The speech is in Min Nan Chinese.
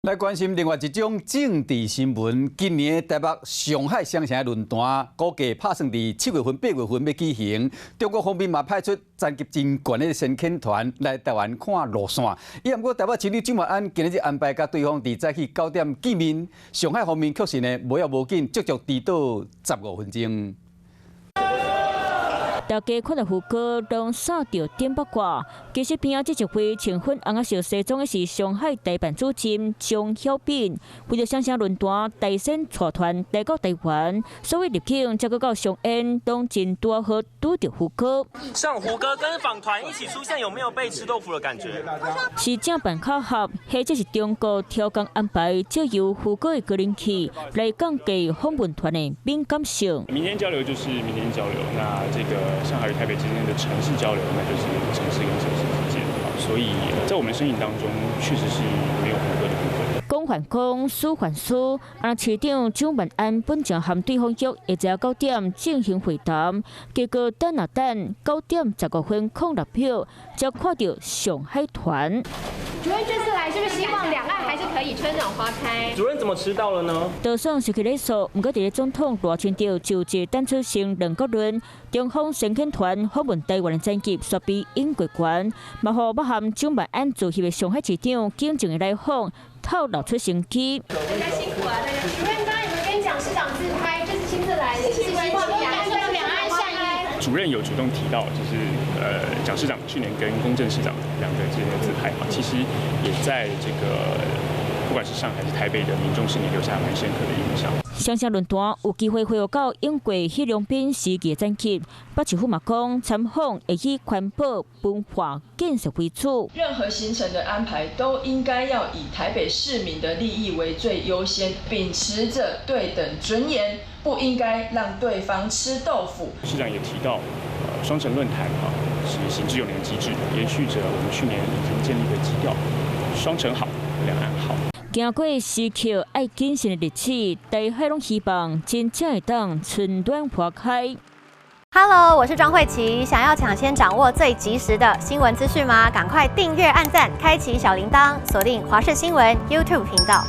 來關心另外一種政治新聞。今年台北上海雙城論壇估計拍算佇7月份、8月份欲舉行。中國方面嘛派出層級真懸的先遣團來台灣看路線。伊毋過台北市長蔣萬安今日安排佮對方佇早起9點見面。上海方面確實呢無要無緊，足足遲到15分鐘。大家看著胡歌攏掃著頂八卦。其實邊仔這一位穿粉紅仔色西裝的是上海台辦主任張曉彬，為著雙城論壇大仙帶團來到台灣，所以入境才閣到松煙攏真拄好拄著胡歌。像胡歌跟訪團一起出現，有沒有被吃豆腐的感覺？是正辦巧合，或者是中國調工安排，藉由胡歌的高人氣來降低訪問團的敏感性。民間交流就是民間交流，那這個上海與台北之間的城市交流，那就是城市跟城市之間。所以在我們身影當中，確實是沒有胡歌的部分。公還公，私還私。啊，市長蔣萬安本正和對方約下晝9點進行會談，結果等啊等，9點15分06，才看著上海團。主任這次來是不是希望兩岸還是可以春暖花開？主任怎麼遲到了呢？就算是去禮數，毋過佇咧總統賴清德就職等出生兩國論，中方先遣團訪問台灣的層級煞比英國懸，嘛予包含蔣萬安在內的上海市長謹慎的來訪，透露出生機。大家辛苦啊！大家主任剛剛有沒有跟蔣市長自拍？這次親自來，是希望兩岸善意。主任有主動提到，就是蔣市長去年跟龔正市長兩個之間的自拍嘛，其實也在這個不管是上海還是台北的民眾心裡留下蠻深刻的印象。雙城論壇有機會恢復到英國彼龍斌時期的層級。北市府嘛講，參訪會以環保、文化建設為主。任何行程的安排都應該要以台北市民的利益為最優先，秉持著對等尊嚴，不應該讓對方吃豆腐。市長也提到，雙城論壇啊是行之有年的機制，延續着我們去年已經建立的基調，雙城好，兩岸好。經過時刻愛謹慎的日子，大家攏希望真正會當春暖花開。 Hello，我是莊慧琪。想要搶先掌握最及時的新聞資訊嗎？趕快訂閱、按讚、開啟小鈴鐺，鎖定華視新聞 YouTube 頻道。